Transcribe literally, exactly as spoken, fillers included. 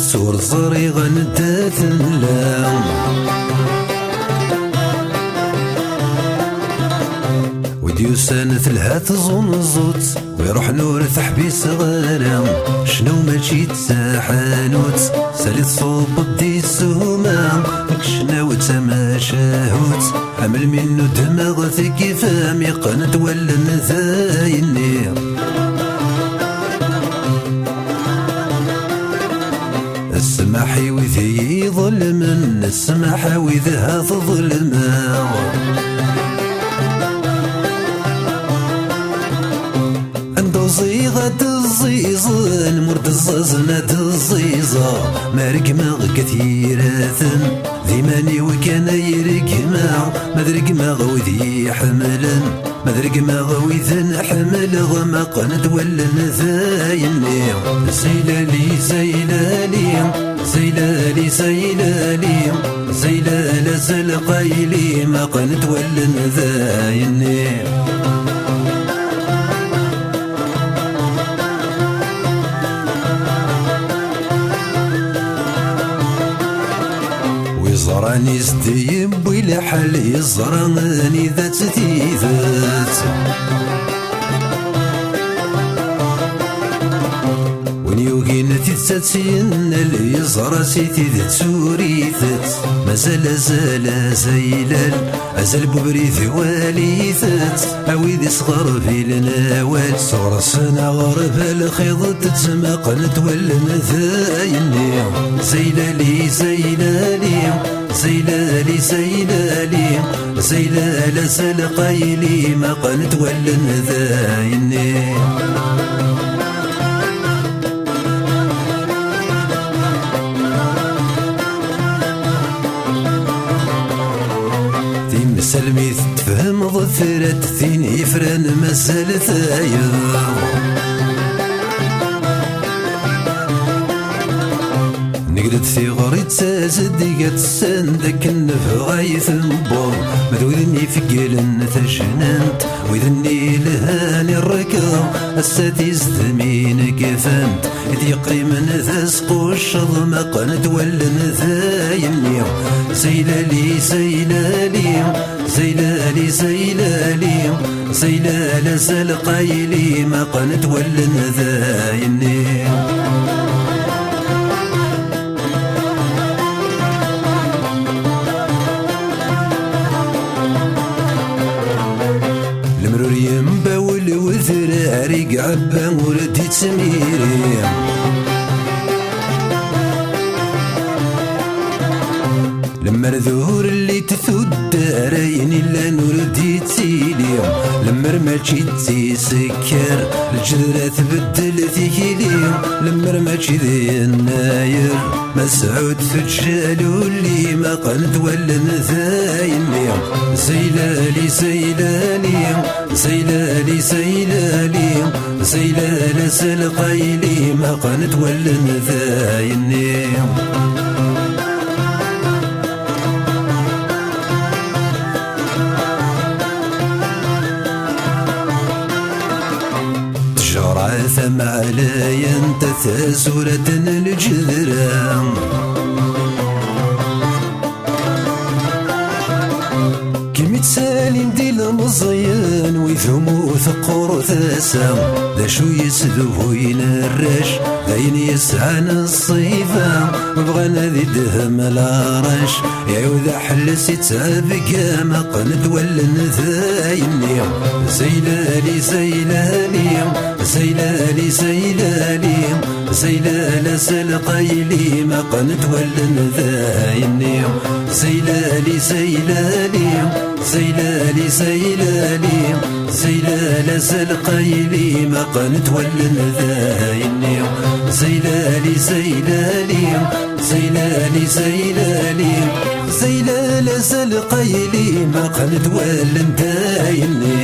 Ur ẓriɣ anda tella. Wi d-yusan telha tẓunẓut, wi ruḥen ur teḥbiseɣ ara. Cnu mačči d taḥanut, sali tṣubbeḍ di ssuma, deg ccna-w d tamacahut. Am lmi nudmeɣ tikifam, iqqen-d wallen d ayenni. Ssmaḥ i wid i yi-iḍelmen, ssmaḥ a wid ha tḍelmeɣ. Anda ur ẓiɣ ad ẓiẓen, ma ur d-ẓẓazen ad ẓiẓeɣ. Ma regmeɣ deg at yiraten, d iman-iw kan ay regmeɣ. Ma d regmeɣ wid i yi-ḥemmlen, ma d regmeɣ wid n ḥemmleɣ, ma qqen-d wallen d ayenni. Zaylali, zaylali, zaylali, zaylali, zaylal azal qayli, ma qqen-d wallen d ayenni. Wi ẓran is-d yewwi lḥal, yeẓra anida-tt tidet. Win yugin tidet ad tt-yennal, yeẓra si tidet ur itett. Mazal azal azaylal, azal n ubrid walit-tt. A wid isɣerbilen awal, sɣur-sen aɣerbal xiḍ-d ttmaqen-d wallen d ayenni. Zaylali, zaylali, zaylali, zaylali, zaylal azal qayli, maqen-d wallen d ayenni. Timsalmit tfehmeḍ, tra-d tin yefran mazal tayeḍ. Negr-d tiɣri d tazeddigat, send akken nebɣa i tembur. Ma d wid-nni ifegglen tajnant, wid-nni ilhan i rrkeḍ, ass-a tizdmin kfant. I d-yeqqimen d asqucceḍ, maqen-d wallen d ayenni. Zaylali, zaylali, zaylali, zaylali, zaylal azal qayli, maqen-d wallen d ayenni. Lemmer ur yembawel wedrar i iɛebba ur d-ittmiri. Lemmer d urelli d tuddar ayen illan ur d-ittili. Lemmer mačči d tisekker, lǧedra tbeddel tikli. Lemmer mačči d yennayer, Masɛud teǧǧal ulli, maqen-d wallen d ayenni. Zaylali, zaylali, zaylali, zaylali, zaylal azal qayli, maqen-d wallen d ayenni. Ttejra tameɛlayant, tazurant n lǧedra. Kimi ttalin d ilmeẓyen, wid umi teqqur tasa. D acu yesduhuyen arrac, d ayen yesɛan ṣṣifa. Ma bɣan ad idhem larac, iɛiwed aḥelles ittɛebga, maqen-d wallen d ayenni. Zaylali, zaylali, zaylali, zaylali, zaylal azal qayli, maqen-d wallen d ayenni. Zaylali, zaylali, zaylali, zaylali, zaylal azal qayli, maqen-d wallen d ayenni. Zaylali, zaylali, zaylali, zaylali, zaylal azal qayli, maqen-d wallen d ayenni.